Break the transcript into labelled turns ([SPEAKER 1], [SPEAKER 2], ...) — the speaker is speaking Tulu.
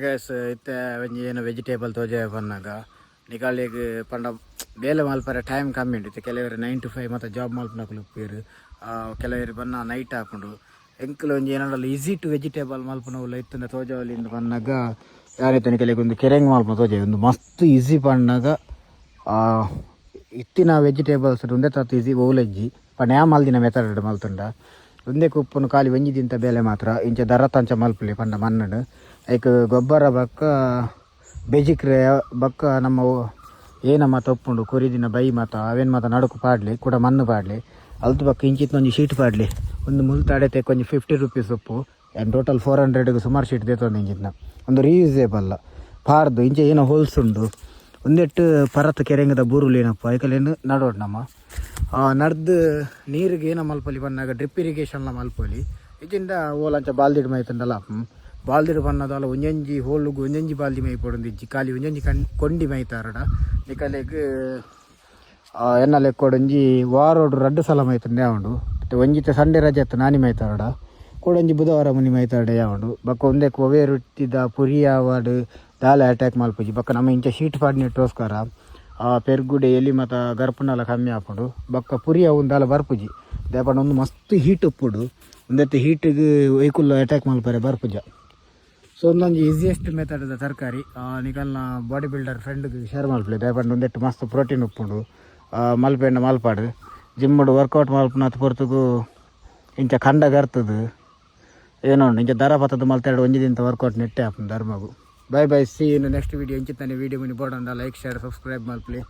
[SPEAKER 1] ಗೈಸ್, ಇತ್ತೆ ಒಂಜಿ ಏನು ವೆಜಿಟೇಬಲ್ ತೋಜಾಯ ಪನ್ನಗ, ನಿಕಲೆಗ್ ಪಂಡ ಬೇಲೆ ಮಲ್ಪರೆ ಟೈಮ್ ಕಮ್ಮಿ ಉಂಡು. ಇತ್ತೆ ಕೆಲವರು 9 ಟು 5 ಮತ್ತು ಜಾಬ್ ಮಲ್ಪುನಕುಲು ಉಪ್ಪುವೆರ್. ಕೆಲವರು ಬನ್ನ ನೈಟ್ ಆಪುಂಡು. ಎಂಕುಲು ಒಂಜಿ ಏನಾಂಡಲ easy to vegetable ಮಲ್ಪುನವುಲ ಇತ್ತಂಡ ತೋಜಾವಲಿ ಇಂದ್ ಪನ್ನಗ, ಯಾನಿತ್ತೆ ನಿಕಲೆಗ್ ಒಂದು ಕೆರೆಂಗ್ ಮಲ್ಪುನ ತೋಜಾಯ. ಒಂದು ಮಸ್ತ್ ಈಸಿ ಪನ್ನಗ, ಇತ್ತಿನ ವೆಜಿಟೇಬಲ್ಸ್ ಉಂದೆ ತಾತ್ ಈಸಿ ಓಲೆಜ್ಜಿ. ಪಂಡ ಯಾ ಮಲ್ದಿನ ಮೆಥಡ್ ಮಲ್ತುಂಡ ಉಂದೆಕ್ ಉಪ್ಪುನು ಖಾಲಿ ಒಂಜಿ ದಿನತ ಬೇಲೆ ಮಾತ್ರ. ಇಂಚ ದರತಂಚ ಮಲ್ಪುಲಿ ಪಂಡ ಮಣ್ಣುಡು ಐಕ್ ಗೊಬ್ಬರ ಬೊಕ್ಕ ಬೆಜಿಕ್ರೆ ಬೊಕ್ಕ ನಮ್ಮ ಏನ ಮಾತ ಉಪ್ಪುಂಡು, ಕೊರಿದಿನ ಬೈ ಮಾತ, ಅವೇನು ಮಾತ ನಡುಕು ಪಾಡ್ಲಿ, ಕೂಡ ಮಣ್ಣು ಪಾಡ್ಲಿ. ಅಲ್ತು ಬೊಕ್ಕ ಇಂಚಿತ್ನ ಒಂಜಿ ಶೀಟ್ ಪಾಡ್ಲಿ. ಒಂದು ಮುಲ್ತ ಅಡೆತೆ ಒಂಜಿ 50 ರುಪೀಸ್ ಉಪ್ಪು. ಆ್ಯಂಡ್ ಟೋಟಲ್ 400ಗೆ ಸುಮಾರು ಶೀಟ್ ದೇತೊಂದು. ಇಂಚಿತ್ನ ಒಂದು ರೀಯೂಸೇಬಲ್ ಪಾರ್ದು ಇಂಚ ಏನೋ ಹೋಲ್ಸ್ ಉಂಡು. ಒಂದೆಟ್ಟು ಪರತ್ ಕೆರೆಂಗದ ಬೂರುಲು ಏನಪ್ಪ, ಐಕಲೇನು ನಡೋಡು ನಮ್ಮ ನಡ್ದು ನೀರಿಗೆ ಏನ ಮಲ್ಪೊಲಿ ಪನ್ನಾಗ, ಡ್ರಿಪ್ ಇರಿಗೇಷನ್ಲ ಮಲ್ಪೊಲಿ. ಇಜಿಂದ ಓಲಂಚ ಬಾಲ್ದಿಡ್ ಮೈತುಂಡಲ, ಬಾಲ್ದಿಡ್ ಪನ್ನದಾಲ ಒಂಜೊಂಜಿ ಹೋಲುಗು ಒಂಜೊಂಜಿ ಬಾಲ್ದಿ ಮೈಪೊಡುಂದು ಇಜ್ಜಿ. ಖಾಲಿ ಒಂಜೊಂಜಿ ಕಣ್ ಕೊಂಡಿ ಮೈತಾರಡ ನಿಕಲೆಗ್ ಎನ್ನ ಲೆಕ್ಕೊಡೊಂಜಿ ವಾರೋಡು ರಡ್ಡು ಸಲ ಮೈತುಂಡೆ ಉಂಡು. ಒಂಜಿತೆ ಸಂಡೆ ರಜೆ ಇತ್ತು ನಾನಿ ಮೈತಾರಡ, ಕೂಡೊಂಜಿ ಬುಧವಾರ ಮುನಿ ಮೈತಾರಡ ಉಂಡು. ಬೊಕ್ಕ ಒಂದೆಕ್ ಒವೇ ರುಟ್ಟಿದ ಪುರಿ ಆವಡ್ ದಾಲ ಅಟ್ಯಾಕ್ ಮಲ್ಪುಜಿ. ಬೊಕ್ಕ ನಮ್ಮ ಇಂಚ ಶೀಟ್ ಪಾಡ್ನೆಟ್ಟೋಸ್ಕರ ಆ ಪೆರ್ಗುಡೆ ಎಲಿ ಮತ ಗರ್ಪುನಲ ಕಮ್ಮಿ ಆಪುಂಡು. ಬೊಕ್ಕ ಪುರಿ ಅವು ದಾಲ ಬರ್ಪುಜಿ. ದಾಯೆ ಒಂದು ಮಸ್ತ್ ಹೀಟ್ ಉಪ್ಪುಡು. ಒಂದೆತ್ತೆ ಹೀಟಿಗೆ ವೆಹಿಕಲ್ ಅಟ್ಯಾಕ್ ಮಲ್ಪರೆ ಬರ್ಪುಜ. ಸೊ ಒಂದೊಂದು ಈಸಿಯೆಸ್ಟ್ ಮೆಥಡ್ ತರಕಾರಿ. ನಿಕಲ್ನ ಬಾಡಿ ಬಿಲ್ಡರ್ ಫ್ರೆಂಡ್ಗೆ ಶೇರ್ ಮಲ್ಪಲೆ. ದಾಯೆ ಒಂದೆಟ್ಟು ಮಸ್ತ್ ಪ್ರೋಟೀನ್ ಉಪ್ಪುಂಡು. ಮಲ್ಪೆಂಡ ಮಲ್ಪಾಡು. ಜಿಮ್ಮುಡು ವರ್ಕೌಟ್ ಮಲ್ಪುನತ್ ಪೊರ್ತುಗು ಇಂಚ ಕಂಡ ಗರ್ತದು ಏನೋ ಉಂಡು. ಇಂಚ ದರ ಪತ್ತದ ಮಲ್ತೆರಡು ಒಂಜಿ ದಿನದ ವರ್ಕೌಟ್ ನೆಟ್ಟೆ ಆಪುಂಡು ಧರ್ಮಗು. Bye bye, see in next video. ಇಂಚಿತ್ತಾನೆ video mini ಬೋಡಂಡ like, share, subscribe ಮಲ್ಪಲಿ.